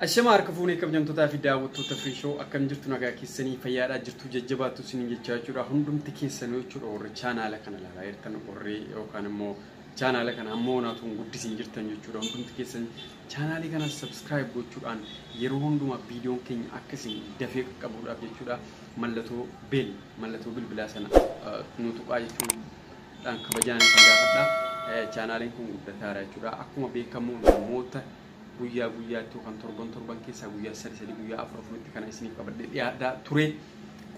Ashama harka fuunee kabajamtootaa fi daawwattoota Fireeshoo, akkam jirtu? Nagaa keessanii, fayyaadhaa jirtu, jajjabaattu isiniin jechaa jechuudha. Hundumti keessanuu jechuudha, warri chaanaala kana ilaalaa jirtan, warri yookaan immoo chaanaala kana ammoo naatuun guddisiin jirtan jechuudha. Hundumti keessan chaanaalii kana subscribe gochuudhaan yeroo hundumaa viidiyoon keenya akka isin dafee qaqqabuudhaaf jechuudha, mallattoo bell, mallattoo bilbilaa sana nu tuqaa jechuudhaan kabajaan isin gaafadha. Chaanaaliin kun guddataara jechuudha. Akkuma beekamu namoota guyyaa guyyaatti yookaan torban torban keessaa guyyaa sadi sadi, guyyaa afur afuritti kana isiniif qabadhee dhiyaadhaa ture,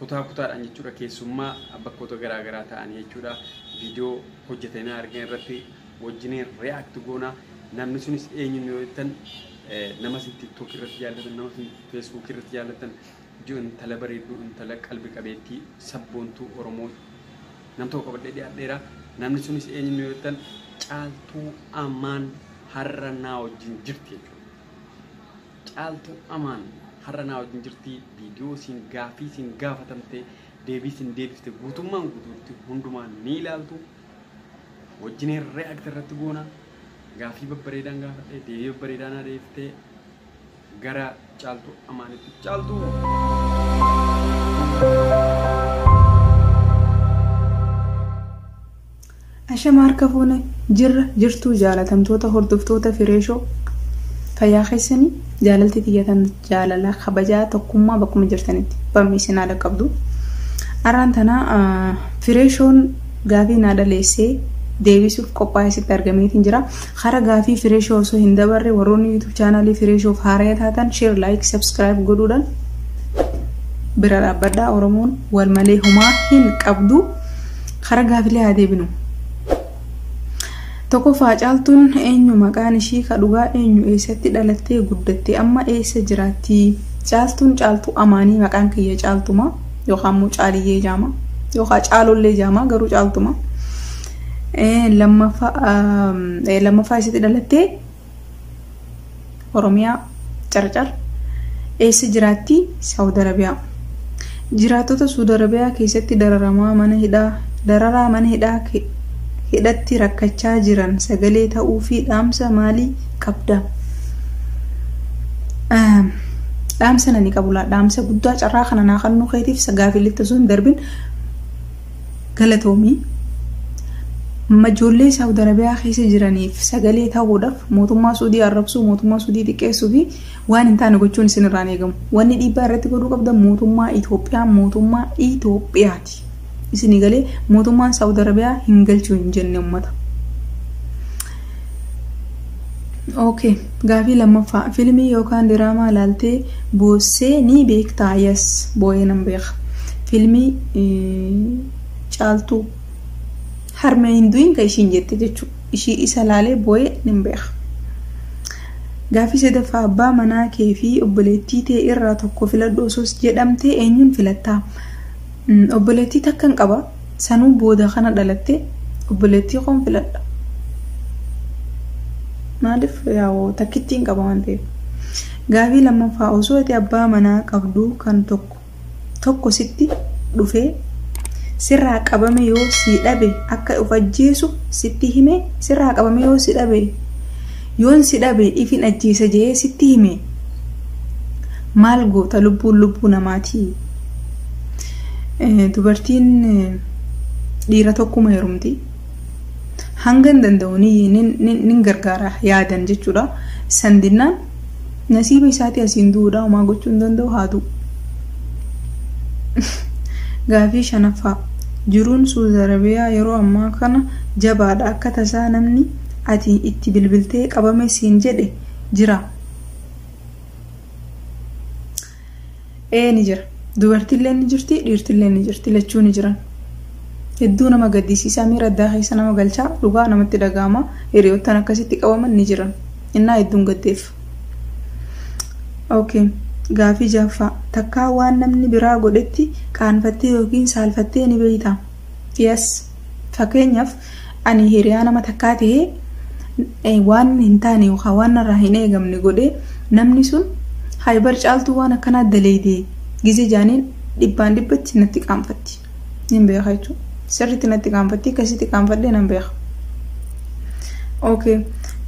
kutaa kutaadhaan jechuudha, keessummaa bakkoota garaa garaa ta'anii jechuudha, viidiyoo hojjetanii argan irratti wajjiniin react goona. Namni sunis eenyuun yoo jettan, nama isin TikTok irratti jaallatan, nama isin Facebook irratti jaallatan, intala bareedduu, intala qalbi qabeettii, sabboontuu Oromoo nam tokko qabadhee dhiyaadheera. Namni sunis eenyuun yoo jettan, Caaltuu Amaan har'a naa wajjin jirti jechuudha. Caaltuu Amaan har'a naa wajjin jirti. Viidiyoo isin gaafii isin gaafatamte, deebii isin deebifte guutummaan guutuutti hundumaan ni ilaaltu. Wajjiniin react irratti goona. Gaafii babbareedaan gaafadhe, deebii babbareedaa naa deebiftee. Gara Caaltuu Amaanitti. Caaltuu! Ashama harka fuune, jirra jirtuu, jaalatamtoota hordoftoota Fireeshoo, fayyaa keessanii, jaalalti tiyyatan jaalala kabajaa tokkummaa bakkuma jirtanitti bammi isin haadha qabdu. Arraan tana Fireeshoon gaafii naa dhaleessee deebisuuf qophaa'ee sitti argameetiin jira. Kara gaafii Fireeshoo osoo hin dabarre, warroonni YouTube chaanaalii Fireeshoof haaraya taatan share, like, subscribe godhuudhaan bira dhaabbadhaa. Oromoon wal malee homaa hin qabdu. Kara gaafilee haa deebinu. Tokkoffaa, Caaltuun eenyu? Maqaan ishii ka dhugaa eenyu? Eessatti dhalattee guddatte? Amma eessa jiraatti? Caaltuun Caaltuu Amaanii. Maqaan kiyya Caaltuma yookaan immoo Caaliyyee jaama yookaan Caalollee jaama, garuu Caaltuma. Lammaffaa, eessatti dhalattee? Oromiyaa, Carcar. Eessa jiraatti? Saawud Arabiyaa. Jiraattota Saawud Arabiyaa keessatti dararamaa mana hidhaa, dararaa mana hidhaa hidhatti rakkachaa jiran sagalee ta'uu fi dhaamsa maalii qabda? Dhaamsa nani qabula, dhaamsa guddaa carraa kana naa kennuu keetiif gaafilitti osoo hin darbin galatoomii. Ijoollee Saawud Arabiyaa keessa jiraniif sagalee ta'uudhaaf mootummaa Suudii arrabsuu, mootummaa Suudii xiqqeessuu fi waan hin taane gochuun isin irraan eegamu. Wanni dhiibbaa irratti godhuu qabda mootummaa Itoophiyaa, mootummaa Itoophiyaati. Isinii galee? Mootummaan Saawud Arabiyaa hin galchuu hin jenne uummata. Okay, gaafii lammaffaa, fiilmii yookaan diraamaa laaltee boossee ni beektaa? Yes, boo'ee nan beeka. Fiilmii Caaltuu harmee hin du'in kan ishiin jette jechuudha. Ishii isa laalee boo'ee nin beeka. Gaafii sadaffaa, abbaa manaa kee fi obboleettii tee irraa tokko filadhu osoo jedhamtee eenyuun filattaa? Obboleettii takkan qaba. Sanuu booda kana dhalatte, obboleettii koon filadha. Maaliif? Yaa'u takkittiin qaba waan ta'eef. Gaafii lammaffaa, osoo ati abbaa manaa qabdu kan tokko tokko sitti dhufee sirraa qabame yoo si dhabe akka of ajjeesu sitti hime, sirraa qabame yoo si dhabe, yoon si dhabe ifin ajjeesa jedhee sitti hime, maal goota? Lubbuun lubbuu namaati. Dubartiin dhiira tokkuma heerumti. Hanga hin danda'u nin gargaara yaadan jechuudha. Sandinnaan nasiiba isaatii asiin du'uudha, homaa gochuu hin danda'u, haa du'u. Gaafii shanaffaa, jiruun Suudi Arabiyaa yeroo ammaa kana jabaadha. Akka tasaa namni ati itti bilbiltee qabame siin jedhe jira? Ee, ni jira. Dubartiillee ni jirti, dhiirtillee ni jirti, lachuu ni jiran. Hedduu nama gaddisiisaa, miira addaa keessa nama galchaa, dhugaa namatti dhaga'ama. Hiriyoottan akkasitti qabaman ni jiran. Innaa hedduun gaddeef. Okay. Gaafii jaaffaa, takkaa waan namni biraa godhetti qaanfattee yookiin saalfattee ni beektaa? Yes. Fakkeenyaaf, ani hiriyaa nama takkaa tahee waan hin taane yookaan waan narraa hin eegamne godhee, namni sun "Haybar, Caaltuu waan akkanaa daleeyde" gizee jaaniin dhibbaan dhibbatti natti qaanfatti. Nin beeka jechuudha. Sirriitti natti qaanfatti, akkasitti qaanfadhee nan beeka. Okay.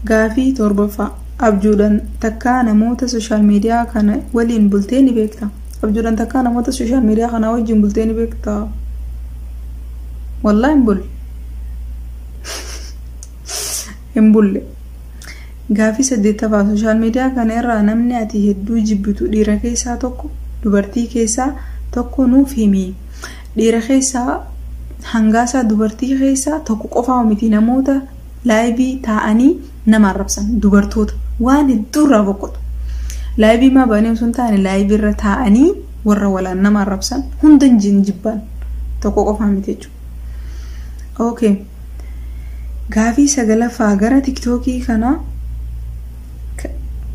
Gaafii torbaffaa. Abjuudhaan takkaa namoota social media kana waliin bultee ni beekta? Abjuudhaan takkaa namoota social media kana wajjin bultee ni beekta? Wallaahi hin bulle. Hin bulle. Gaafii 8ffaa, social media kana irraa namni ati hedduu jibbitu dhiira keessaa tokko, dubartii keessaa tokko nuuf himi. Dhiira keessaa Hangaasaa, dubartii keessaa tokko qofaa miti, namoota live taa'anii nama arrabsan, dubartoota waan hedduu irraa boqotu. Live maa banee osoo hin taane, live irra taa'anii warra walaan nama arrabsan hunda hin jibbaan, tokko qofaa miti jechuudha. Okay. Gaafii 9ffaa, gara TikTokii kana,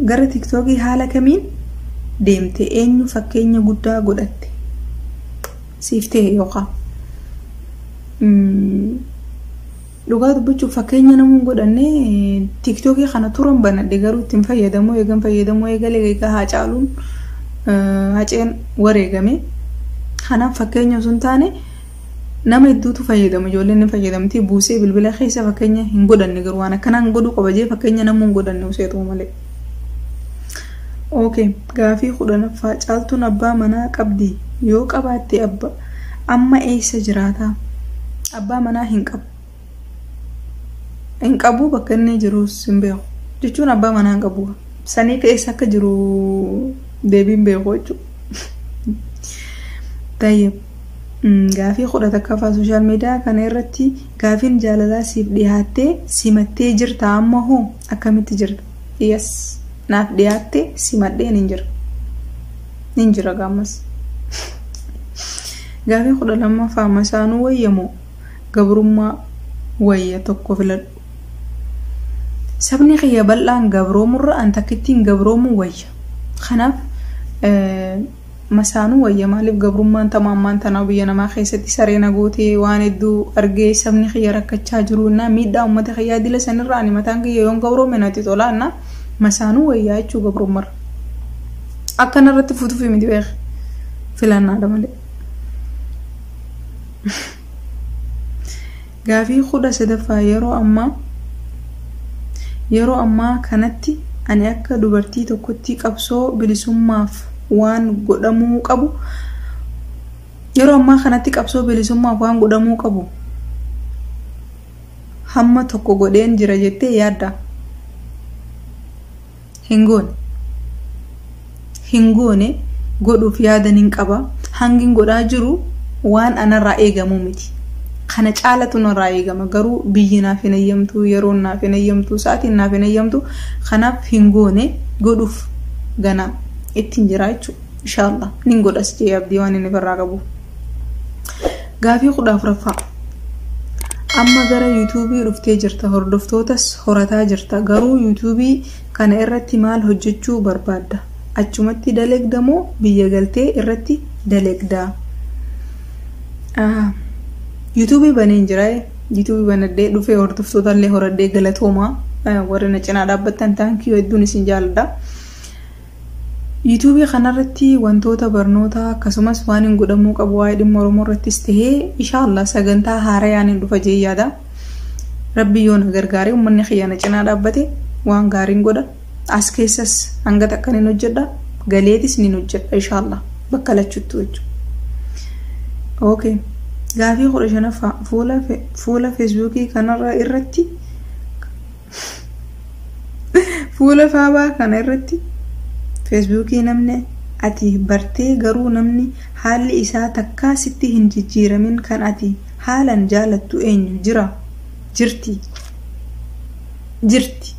gara TikTokii haala kamiin deemte? Eenyu fakkeenya guddaa godhatte siif ta'e? Yookaan dhugaa dubbachuuf fakkeenya namuun godhanne. TikTokii kana turan banadhe, garuu ittiin fayyadamuu eegan fayyadamuu eegalee egaa Haacaaluun, Haceen wareegame. Kanaaf fakkeenya osoo hin taane, nama hedduutu fayyadamu, ijoolleen ni fayyadamti, buusee bilbila keessa. Fakkeenya hin godhanne, garuu waan akkanaan godhuu qaba jee fakkeenya namuu hin godhanne, useetuma malee. Okay, gaafii 10ffaa, Caaltuun abbaa manaa qabdi? Yoo qabaatte abba amma eessa jiraata? Abbaa manaa hin qabu. Hin qabu, bakka inni jirus hin beeku. Jechuun abbaa manaa hin qabu. Sanii eessa akka jiru deebiin beeku jechuudha. Tayyib. Gaafii 11ffaa, social media kana irratti gaafiin jaalalaa siif dhiyaattee simattee jirta? Amma hoo akkamitti jirta? Yes. Naaf dhiyaattee simadhee nin jira. Nin jira gaammas. Gaafii 12ffaa, masaanuu wayya moo gabrummaa wayya, tokko filadhu. Sabni kiyya bal'aan gabroomurra an takkittiin gabroomuu wayya. Kanaaf masaanuu wayya. Maaliif? Gabrummaan tama ammaan tanaa biyya namaa keessatti saree nagootee waan hedduu argee, sabni kiyya rakkachaa jiru innaa, miidhaa uummata kiyyaa dila sanirra ani mataan kiyya yoon gabroome natti tola, innaa masaanuu wayyaa jechuu gabrummarra. Akkana irratti fuutuuf miti, beek, filannaadha malee. Gaafii 13ffaa, yeroo ammaa kanatti ani akka dubartii tokkotti qabsoo bilisummaaf waan godhamuu qabu, yeroo ammaa kanatti qabsoo bilisummaaf waan godhamuu qabu hamma tokko godheen jira jettee yaadda? Hin goone. Hin goone, godhuuf yaadan hin qaba. Hangin godhaa jiru waan anarraa eegamuu miti. Kana caalatu narraa eegama, garuu biyyi naaf hin eeyyamtu, yeroon naaf hin eeyyamtu, sa'aatiin naaf hin eeyyamtu. Kanaaf hin goone, godhuuf ganaa ittiin jira jechuudha. Inshaallah nin godhas jee abdii waan inni birraa qabu. Gaafii 14ffaa. Amma gara YouTubeii dhuftee jirta, hordoftootas horataa jirta, garuu YouTubeii kana irratti maal hojjechuu barbaadda? Achumatti dalagda moo biyya galtee irratti dalagda? YouTubeii baneen jira. YouTubeii banadhee dhufee hordoftoota illee horadhee, galatoomaa warri na cinaa dhaabbattan, thank you, hedduun isin jaalladha. YouTubeii kanarratti wantoota barnoota akkasumas waan hin godhamuu qabu waa'ee dhimma Oromoo irrattis tahee, inshaallah sagantaa haarayaan hin dhufa jee yaada. Rabbi yoo na gargaare, uummanni kiyya na cinaa dhaabbate, waan gaariin godha. As keessas hanga takka nin hojjedha. Galeetis nin hojjedha inshaallah, bakka lachuttu jechuudha. Okay. Gaafii 15ffaa, fuula Facebookii kanarra irratti, fuula faabaa kana irratti, Facebookii namni ati bartee garuu namni haalli isaa takkaa sitti hin jijjiiramin kan ati haalan jaalattu eenyu? Jira, jirti, jirti,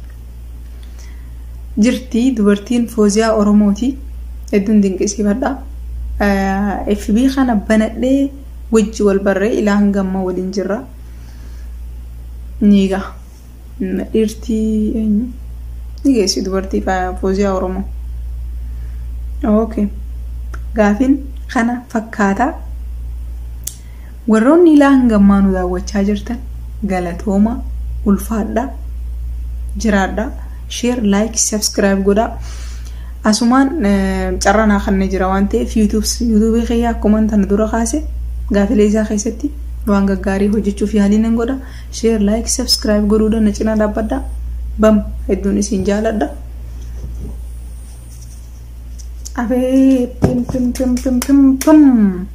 jirti. Dubartiin Fooziyaa Oromooti, hedduun dinqisiifadha. FB kana banadhee wajji wal barree ilaa hanga ammaa waliin jirra. Ni gaha. Dhiirtii eenyu? Ni geessi dubartii Fooziyaa Oromoo. Okay. Gaafiin kana fakkaata. Warroonni ilaa hanga ammaa nu daawwachaa jirtan, galatooma, ulfaadha, jiraadha. Share, like, subscribe godhaa. Asumaan carraa naa kannee jira waan ta'eef, YouTubeii kiyya akkuma tana dura kaase gaafilee isaa keessatti waan gaggaarii hojjechuuf yaalii nan godha. Share, like, subscribe godhuudhaan na cinaa dhaabbadha. Bam, hedduun isin jaaladha. Abee pim pim pim pim pim pim.